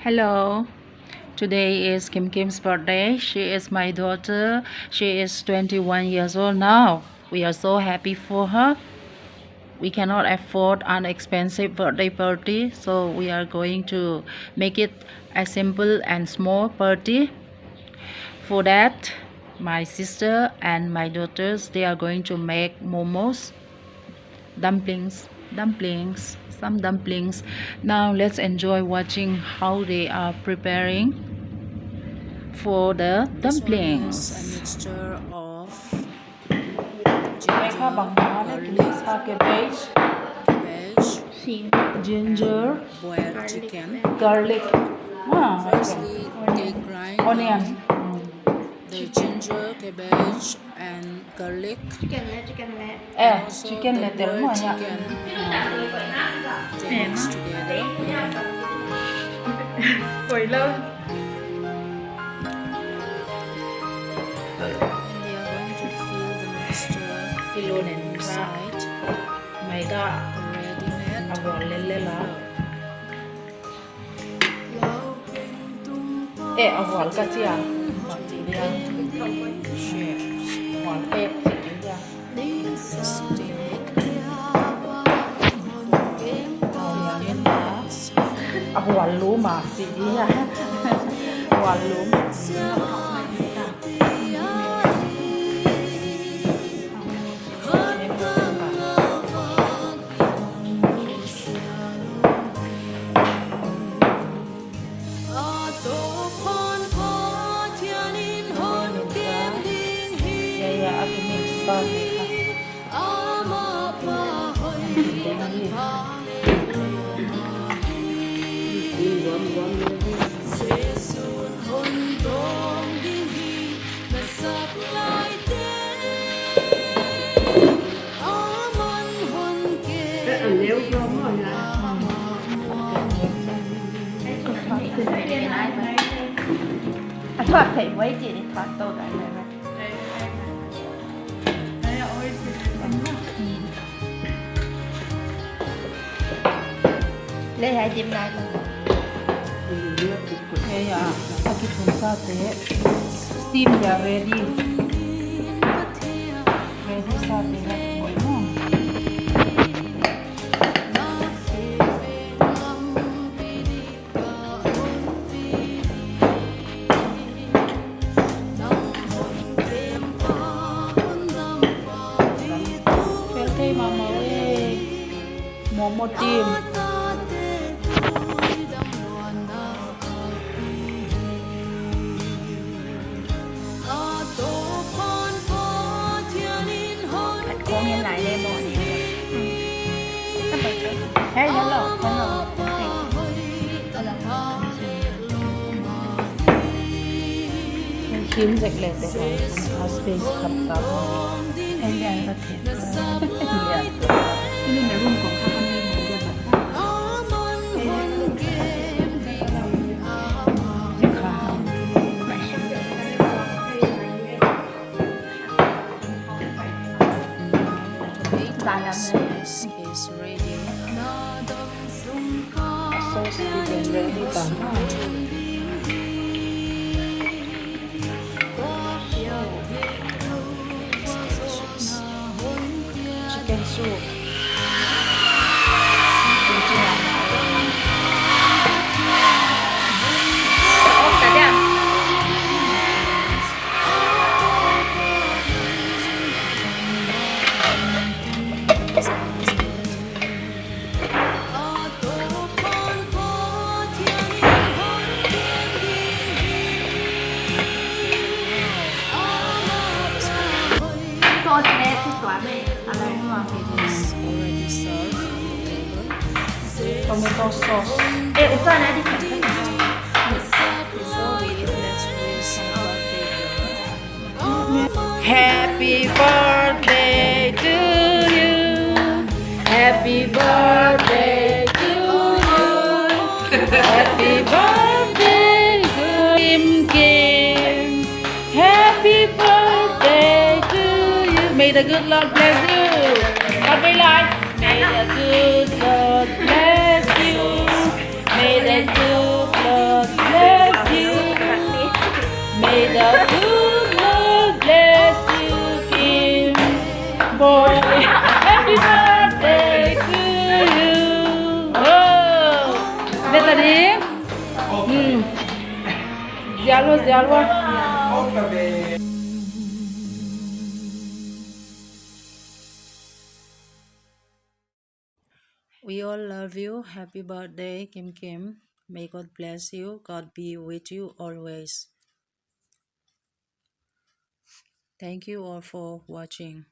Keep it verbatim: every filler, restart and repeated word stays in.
Hello. Today is Kim Kim's birthday. She is my daughter. She is twenty-one years old now. We are so happy for her. We cannot afford an expensive birthday party, so we are going to make it a simple and small party. For that, my sister and my daughters, they are going to make momos, dumplings, dumplings, some dumplings. Now let's enjoy watching how they are preparing for the dumplings. This one is a mixture of ginger, garlic, cabbage, ginger, and boiled chicken. Garlic. Ah, okay. Firstly, they grind the ginger, cabbage, and garlic. Eh, and also chicken the le tel boiled mo ya. Chicken. They mix together. Koi lo. And they are going to fill the mixture inside. Mai da. Ready-made. A vual lel lel a. Eh, a vual ka chi a. Bang chi dia. Vual pek chi dia. A vual lum a chi dia. Vual lum. A thuak thei uai chi ni thuak tou dai mai mai. Le hai dim nai lo. Ya, ya. A kithun sa te. Steam ya ready. Ready sa te ya. Fel thei mahmah e. Momo team. Kong en lai le mo ni. Hey, hello, hello. Kim zek le te a space khat ta. Hey, le a te. Ini na room kong kha kami mo dia ba. Tomatoes is ready. Sauce is ready, ba. Chicken soup. Tomato sauce. Eh, upa na di kan. Before we eat, let's wish our baby. Happy birthday to you. Happy birthday to you. Happy birthday to Kim Kim. Happy birthday to you. May the good Lord bless you. Happy life. May the good Lord bless you. May the good Lord We all love you. Happy birthday, Kim Kim. May God bless you. God be with you always. Thank you all for watching.